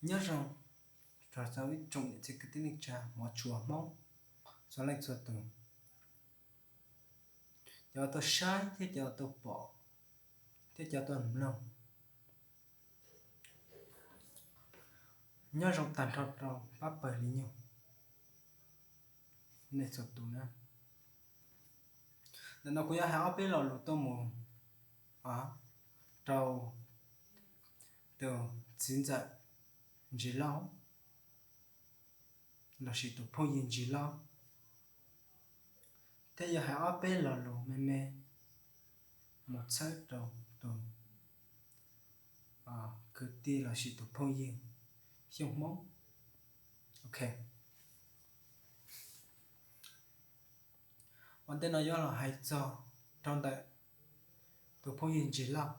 Nyob zoo rau txog ib tsoom niam txiv kwv tij neej tsa hmov tshua Hmoob txhua leej txhua tus, cov uas tau saib thiab cov uas tau pom thiab cov uas tau mloog. Nyob zoo tag nrho rau pab pawg li nyuag nej txhua tus na. Ntawm no kuv yuav hais ob peb lo lus tuaj mus rau tus txiv ntxawm Ntsis Lauj lossis tus phooj ywg Ntsis Lauj, thiab yuav hais ob peb lo lus me me mus txhawb rau tus kwv tij lossis tus phooj ywg Xyooj Hmoob. Ok, ua ntej no yuav los hais txog rau ntawm tus phooj ywg Ntsis Lauj.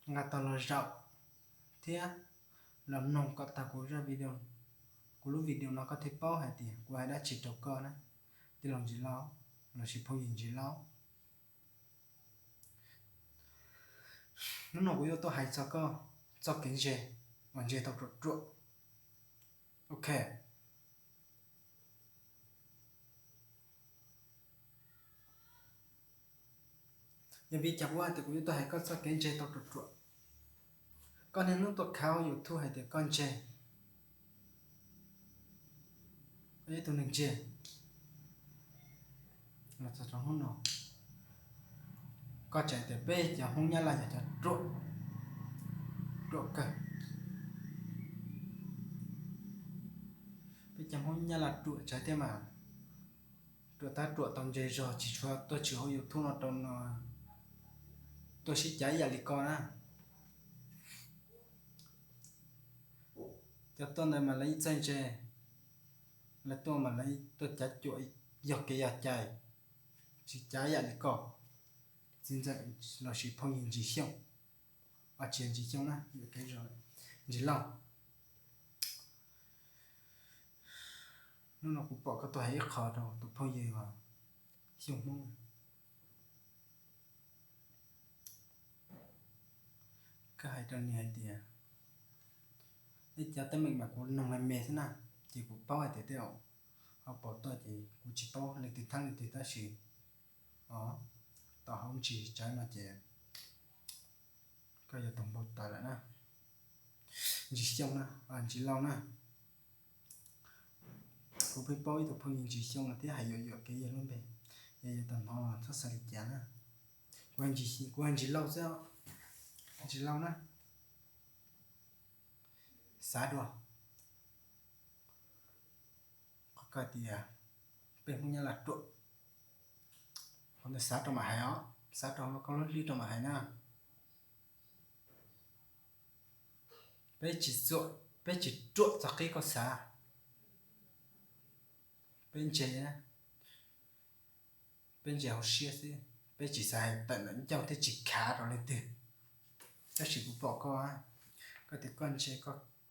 Nqa tau los zaum thiab los noog kom tag kuv zaj video, kuv lub video no koj thiaj paub hais tias kuv hais dab tsi rau koj na, tij laug Ntsis Lauj lossis phooj ywg Ntsis Lauj. Hnub no kuv yuav tuaj hais txog koj txoj kev ntse uas ntse tau ruam ruam. Ok, yog vim cas kuv hais tias kuv yuav tuaj hais koj txoj kev ntse tau ruam ruam? Koj niaj hnub tuaj khav hauv YouTube hais tias koj ntse, koj yog ib tug neeg ntse. Los txog rau hnub no, koj tseem tias peb cov Hmoob Nyab Laj yog cov ruam, ruam kawg. Peb cov Hmoob Nyab Laj ruam tsawv thiab mas, ruam tab ruam tau ntse zog tsis tshua tuaj tshwm hauv YouTube no rau no, tuaj sib cav ib yam li koj na. Cov tuaj ntawd mas lawv ib txawj ntse, lawv tuaj mas lawv tuaj cav cuam yog kev yog cai, tsis cav ib yam li koj, txiv ntxawm lossis phooj ywg Ntsis Xyooj, tsis yog Ntsis Xyooj na, Ntsis Lauj. Hnub no kuv pom koj tuaj hais ib qho rau tus phooj ywg Xyooj Hmoob. Koj hais rau nws hais tias, nej cov teeb meem mas kuv noog me me xwb na, ces kuv paub hais tias tej zaum ho pom tuaj ces kuv tsis paub leej twg thab leej twg tab sis, o, tom hauv Ntsis tsawv no ces koj yog tus npau taws lawm na. Ntsis Xyooj na, Ntsis Lauj na, kuv pheej paub ib tug phooj ywg Ntsis Xyooj no thiab hais yuam yuam kev yog lub npe, yog yog tau hnov los txhob xav li cas na. Kuv, kuv hais Ntsis Lauj xwb, Ntsis Lauj na. Xav dua, qhov koj tias peb Hmoob Nyab Laj ruam, qhov ntawd xav rau mam hais os, xav rau koj lub hlwb rau mam hais na. Peb tsis txuam, peb tsis ruam txog qib koj xav. Peb ntse, peb ntse hauv siab xwb, peb tsis xav hais tawm ntawm ncauj thiab tsis khav rau leej twg. Tab sis kuv pom koj, koj tias koj ntse,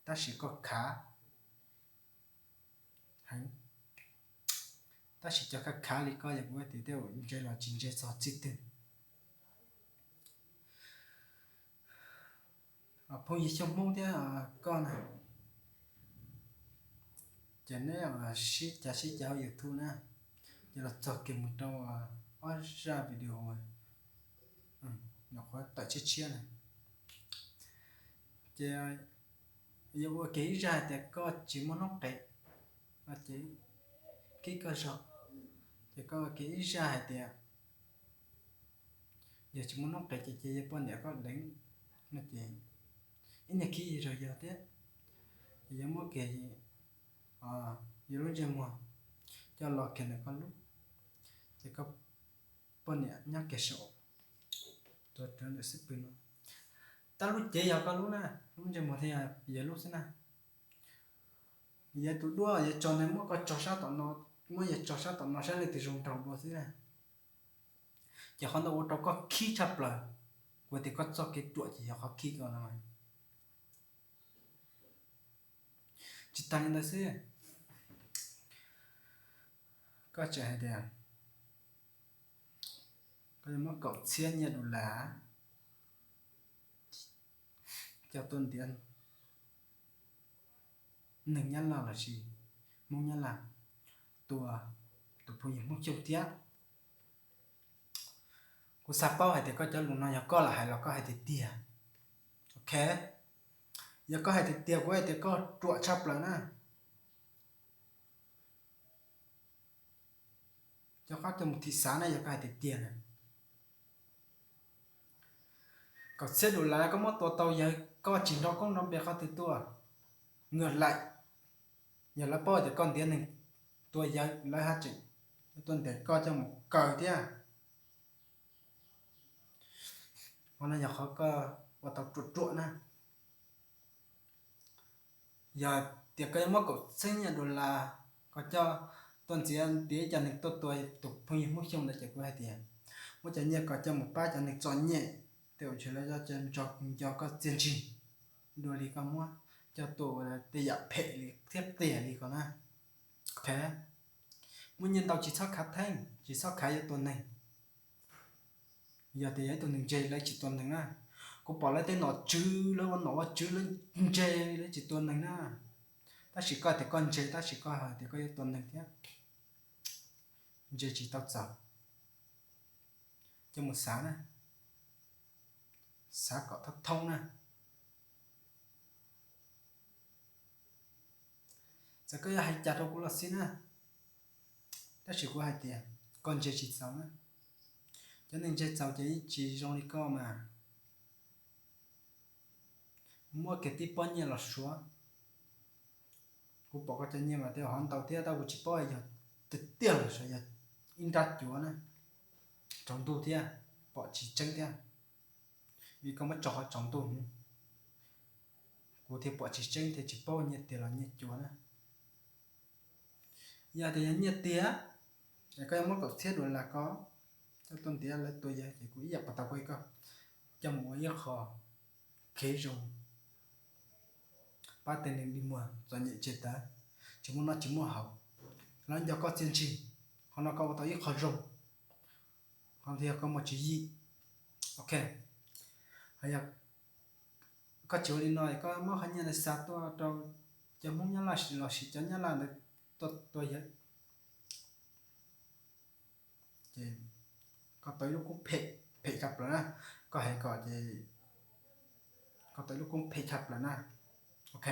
tab sis koj khav heev. Tab sis cov khav khav li koj yog kuv tias tej zaum ntse los tsis ntse txog txij twg. Phooj ywg Xyooj Hmoob thiab koj na, ces neb sib cav sib cav hauv YouTube na, ces los txog kiag mus rau ob zaj video nyuam qhuav tawm tshiab tshiab na, ces yog ua kiag ib zaj hais tias koj tsis muaj noob qes, ces kib koj zog, ces koj ua kiag ib zaj hais tias yog tsis muaj noob qes ces ces yog poj niam koj deev no ces ib niag khib zog yog thiab, ces yog muab kiag yog lub ntsej muag coj los kiag ntawm koj lub, ces koj poj niam nyob kiag saum, tuav rawv ntawm xub pwg no. Tab lub cev yog koj lub na, lub ntsej muag thiaj yog lub xwb na. Yog tus duab yog tso ntawd muab koj tso sab tom no, muab yog tso sab tom no saib leej twg zoo nraug dua xwb na. Ces qhov ntawd ua rau koj khib tshaj plaws, kuv tias koj txoj kev ruam ces yog qhov khib koj no. Tsis tas li ntawd xwb, koj tseem hais tias koj yuav muab kaum txhiab nyiaj dollar, coj tuaj ntiav neeg Nyab Laj los sis Hmoob Nyab Laj tua tus phooj ywg Hmoob Xyooj thiab. Kuv xav paub hais tias koj cov lus no yog koj lam hais los koj hais tiag tiag. Ok, yog koj hais tiag tiag kuv hais tias koj ruam tshaj plaws na. Cov qab coj mus thim xav na, yog koj hais tiag tiag na. Kaum txhiab dollar koj muab tua tau yawg, koj tsis nrov koob nrov npe qhov twg tuaj. Ngwj laim, yog lawv paub tias koj ntiav neeg tua yawg lawv haj tseem tuaj ntes koj coj mus kaw thiab. Qhov no yog qhov koj ua tau ruam ruam na. Yog tias koj yuav muab kaum txhiab dollar koj coj tuaj ntxiav ntiav ib co neeg tuaj tua tus phooj ywg Hmoob Xyooj ntawd ces kuv hais tias muab cov nyiaj ko coj mus pab cov neeg txom nyem, tej zaum ntshe lawv nco koj txiaj ntsig dua li koj muab coj tua ua tej yam phem li thiab qias li ko na. Ok, muaj nyiaj ntau tsis txhob khav theeb, tsis txhob khav yuav tua neeg. Yog tias yog ib tug neeg ntse lawv tsis tua neeg na. Kuv pom lawv tej nom tswv, lawv ua nom ua tswv lawv ntse, lawv tsis tua neeg na. Tab sis koj tias koj ntse, tab sis koj hais tias koj yuav tua neeg thiab. Ntse tsis tau txaus. Coj mus xav na, xav kom thoob thoob na. Txawm koj yuav hais cas rau kuv los xij na, tab sis kuv hais tias koj ntse tsis txaus na. Cov neeg ntse txaus ces yeej tsis zoo li koj mas. Muab kiag tib pob nyiaj los suav. Kuv pom koj cov nyiaj mas tej hov ntau thiab tab kuv tsis paub yog tiag tiag los sav yog ib nrab cuav na, tsaus ntuj thiab, pom tsis tseeb thiab. Vim koj muab tso qhov tsaus ntuj, kuv thiaj pom tsis tseeb thiaj tsis paub nyiaj tiag los nyiaj cuav na. Yog tias yog nyiaj tiag, es koj yuav muab kaum txhiab dollar ko coj tuaj ntiav lawv tua yawg ces kuv ib yam pom tau koj, koj coj mus ua ib qho kev zoo, pab tej neeg dig muag txom nyem tseg tawv, tsis muaj noj tsis muaj haus, lawv nco koj txiaj ntsig. Qhov no koj ua tau ib qho zoo, qhov no yog koj muaj tswv yim. Ok, yog koj tsis ua li no, koj muab qhov nyiaj ntawd xa tuaj rau cov Hmoob Nyab Laj los sis cov Nyab Laj ntawd tuaj tua yawg, ces koj tau ib lub koob phem, phem tshaj plaws na. Koj hais kom ces koj tau ib lub koob phem tshaj plaws na. Ok,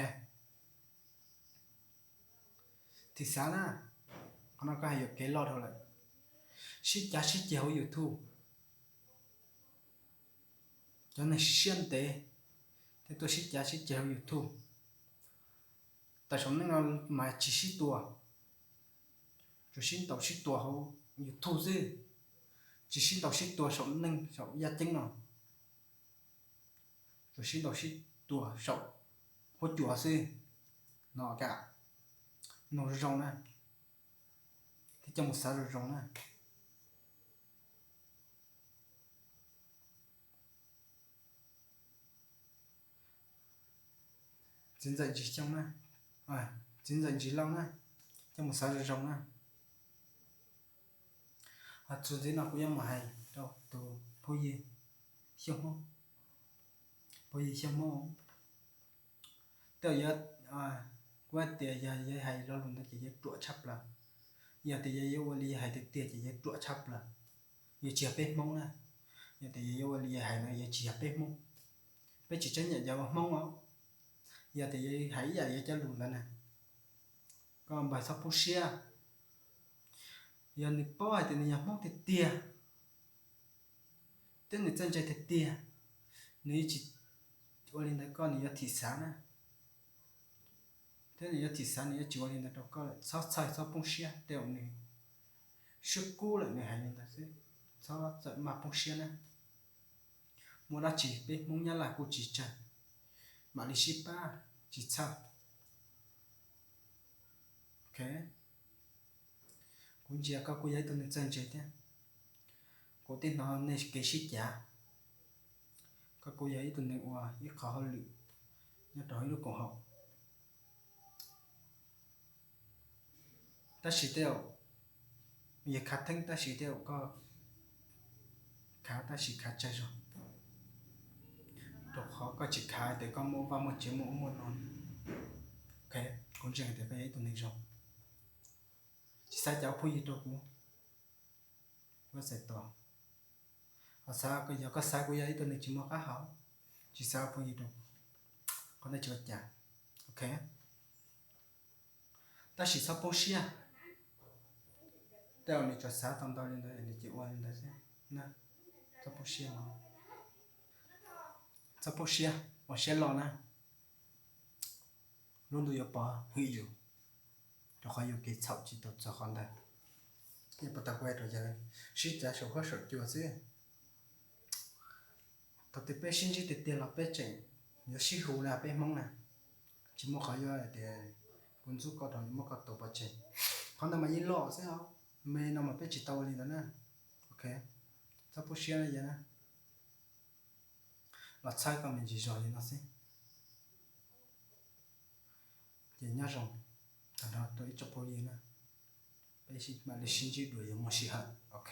thim xav na, qhov no koj hais yuam kev loj dhau lawm. Sib cav sib ceg hauv YouTube, cov neeg siab ntev thiaj tuaj sib cav sib ceg hauv YouTube. Tam saum neej no mas tsis sib tua, tsuas sib ntaus sib tua hauv YouTube xwb, tsis sib ntaus sib tua saum neej saum yaj ceeb no, tsuas sib ntaus sib tua saum huab cua xwb. No ka, mloog zoo zoo na, thiab coj mus xav zoo zoo na. Txiv ntxawm Ntsis Xyooj na, txiv ntxawm Ntsis Lauj na, coj mus xav zoo zoo na. Ho txuas ntxiv no kuv yuav mus hais rau tus phooj ywg Xyooj Hmoob, phooj ywg Xyooj Hmoob, tej zaum yog, kuv hais tias yog yawg hais lo lus ntawd ces yawg ruam tshaj plaws. Yog tias yawg yuav ua li yawg hais tiag tiag ces yawg ruam tshaj plaws. Yawg tsis yog peb Hmoob na. Yog tias yawg yuav ua li yawg hais ntawd yawg tsis yog peb Hmoob. Peb tsis tseeb nyiam cov ua Hmoob os. Yog tias yawg hais ib yam yawg cov lus ntawd na, koj npawg txhob poob siab. Yog nws paub hais tias nws yog Hmoob tiag tiag, thiab nws txawj ntse tiag tiag, nws yeej tsis ua li ntawd koj, nws yuav thim xav na. Thiab nws yuav thim xav, nws yuav tsis ua li ntawd rau koj lawm. Txhob txhawj txhob poob siab, tej zaum nws swb kub lawm nws hais li ntawd xwb. Txhob txawm maj poob siab na. Muaj dab tsi peb Hmoob Nyab Laj kuj tsis tsawg, mam li sib pab tsis txhawj. Ok, kuv ntsia koj kuj yog ib tug neeg txawj ntse thiab. Kuv twb hnov nej kev sib cav, koj kuj yog ib tug neeg ua ib qho hauj lwm nyob rau hauv ib lub koom haum. Tab sis tej zaum yog khav theeb, tab sis tej zaum koj khav, tab sis khav tsawg zog. Ok, rau qhov koj tsis khav tias koj muaj vaj muaj tsev muaj ub muaj no. Ok, kuv ntseeg tias koj yog ib tug neeg zoo. Tsis xav cas ua phooj ywg rau kuv, kuv txais tos. Ho xav, yog koj xav kuv yog ib tug neeg tsis muaj qab hau, tsis xav ua phooj ywg rau kuv, qhov ntawd tsis ua cas. Ok, tab sis txhob poob siab. Tej zaum nws tsuas xav tau ntau li ntawd nws ces ua li ntawd xwb na. Txhob poob siab no, txhob poob siab, ua siab loj na. Lub ntuj yuav pov hwm yus, rau qhov yus kev txhaum tsis tau txog qhov ntawd. Yeej puas tau kuv hais rau yawg sib cav saum huab saum cua xwb. Thaum twg peb sib ntsib tiag tiag los peb tseem yuav sib hu na peb Hmoob na. Tsis muaj qhov yuav hais tias kuv ntxub koj rau yuav muab koj tua pov tseg. Qhov ntawd mas yeej loj xwb os. Me no mas peb tsis tau ua li ntawd na. Ok, txhob poob siab na yawg na. Los txhawb koj me ntsis zog li no xwb. Ces nyob zoo, tag nrho rau ib tsoom phooj ywg na, peb mam li sib ntsib dua yog muaj sij hawm. Ok.